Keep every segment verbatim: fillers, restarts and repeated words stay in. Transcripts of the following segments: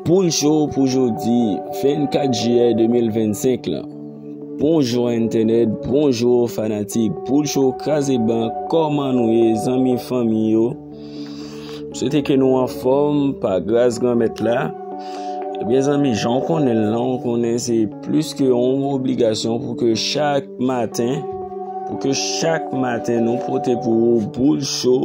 Poul Cho pou jodi, vennkat jiyè de mil vennsenk lan. Bonjou entènèt, bonjou fanatik Poul Cho Kraze Bank, kòman nou ye, zanmi, fanmi yo? M swete ke nou anfòm pa gras Granmèt la. Ebyen, zanmi, jan w konnen l lan, w konnen se plis ke yon obligasyon pou ke chak maten, pou ke chak maten nou pote pou ou Poul Cho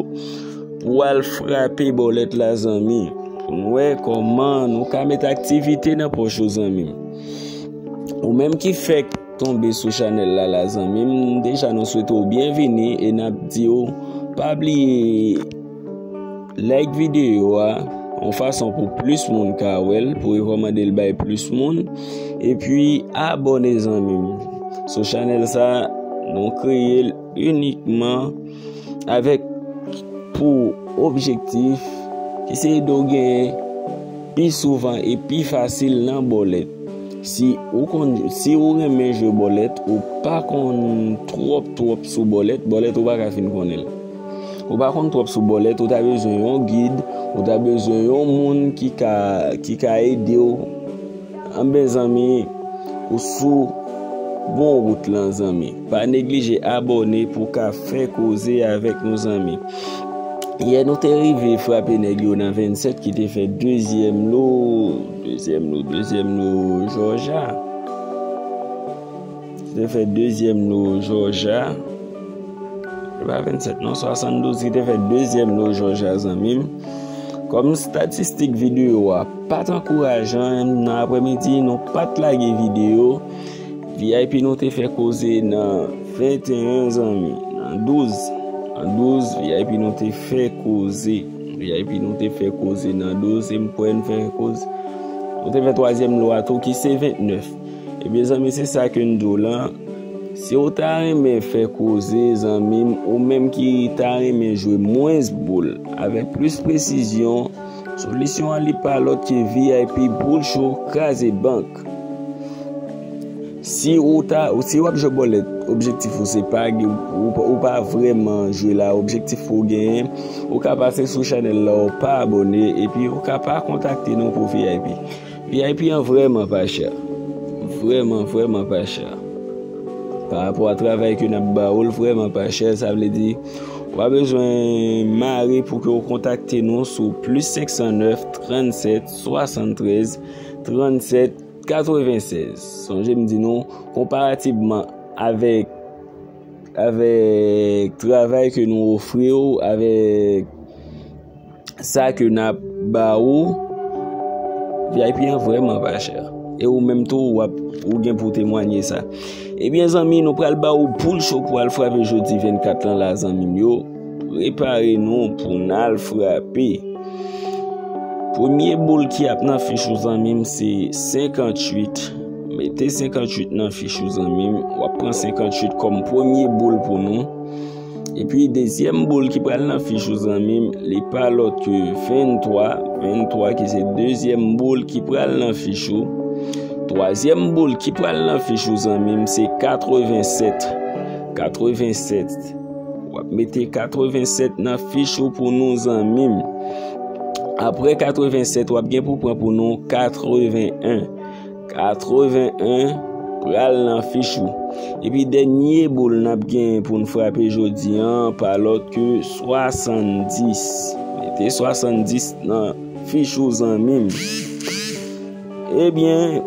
pou al frape bòlèt la, zanmi. Pou n wè kòman nou ka met aktivite nan pòch ou, zanmi m. Ou menm ki fèk tonbe sou chanèl la, la, zanmi m, deja nou swete w byenvini e n ap di w pa bliye like videyo a, yon fason pou plis moun ka wè l, pou rekòmande l bay plis moun, epi abòne, zanmi m. Sou chanèl sa, nou kreye l inikman avèk pou objektif ki se ede w genyen pi souvan e pi fasil nan bòlèt. Si ou konn, si ou renmen jwe bòlèt, ou pa konn twòp, twòp sou bòlèt, bòlèt ou pa ka fin konnen l. Ou pa konn twòp sou bòlèt, ou ta bezwen yon gid, ou ta bezwen yon moun ki ka, ki ka ede w. Anben, zanmi, ou sou bon wout lan, zanmi. Pa neglije abòne pou w ka fè koze avèk nou, zanmi. Yè, nou te rive frape nèg yo nan vennsèt ki te fè dezyèm lo, dezyèm lo, dezyèm lo Jòja. Ki te fè dezyèm lo Jòja. Se pa vennsèt non, swasanndouz ki te fè dezyèm lo Jòja, zanmi m. Kòm statistik videyo a pa t ankourajan, nan aprèmidi nou pa t lage videyo. V I P nou te fè koze nan venteyen, zanmi, nan douz. Nan douz, V I P nou te fè koze. V I P nou te fè koze nan douz, e m kwè n fè koze. Nou te fè twazyèm lo a tou ki se ventnèf. Ebyen, zanmi, se sa ke n di w lan. Si w ta renmen fè koze, zanmi m, ou menm ki ta renmen jwe mwens boul, avèk plis presizyon, solisyon an li pa lòt ke V I P Poul Cho Kraze Bank. Si ou ta, si w ap jwe bòlèt, objektif ou se pa, ou, ou pa vrèman jwe la, objektif pou w genyen, ou ka pase sou chanèl la, ou pa abòne, epi ou ka pa kontakte nou pou V I P. V I P an vrèman pa chè. Vrèman, vrèman pa chè. Pa rapò a travay ke n ap ba ou l, vrèman pa chè. Sa vle di, w a bezwen mare pou ke w kontakte nou sou plis senk san nèf, trannsèt, swasanntrèz, trannsèt, katrevennsèz. Sonje m di nou, konparativman avèk, avèk travay ke nou ofri w, avèk sa ke n ap ba ou, V I P an vrèman pa chè. E ou menm tou, w ap, ou gen pou temwanye sa. Ebyen, zanmi, nou pral ba ou Poul Cho pou al frape jodi vennkat lan la, zanmi m yo. Prepare nou pou n al frape. Premye boul ki ap nan fich ou, zanmi m, se senkantuit. Mete senkantuit nan fich ou, zanmi m. W ap pran senkantuit kòm premye boul pou nou. Epi dezyèm boul ki pral nan fich ou, zanmi m, li pa lòt ke venntwa, venntwa ki se dezyèm boul ki pral nan fich ou. Twazyèm boul ki pral nan fich ou, zanmi m, se katrevennsèt. Katrevennsèt. W ap mete katrevennsèt nan fich ou pou nou, zanmi m. Apre katrevennsèt, w ap gen pou pran pou nou katreven en. Katreven en pral nan fich ou. Epi dènye boul n ap gen pou n frape jodi an, pa lòt ke swasanndis. Mete swasanndis nan fich ou, zanmi m. Ebyen,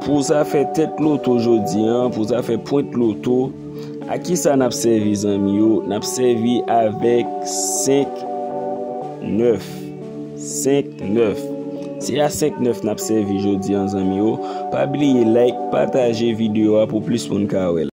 pou zafè tèt loto jodi an, pou zafè pwent loto, a kisa n ap sèvi, zanmi yo? N ap sèvi avèk senk nèf. Senk nèf. Se a senk nèf n ap sèvi jodi an, zanmi yo. Pa bliye like, pataje videyo a pou plis moun ka wè l.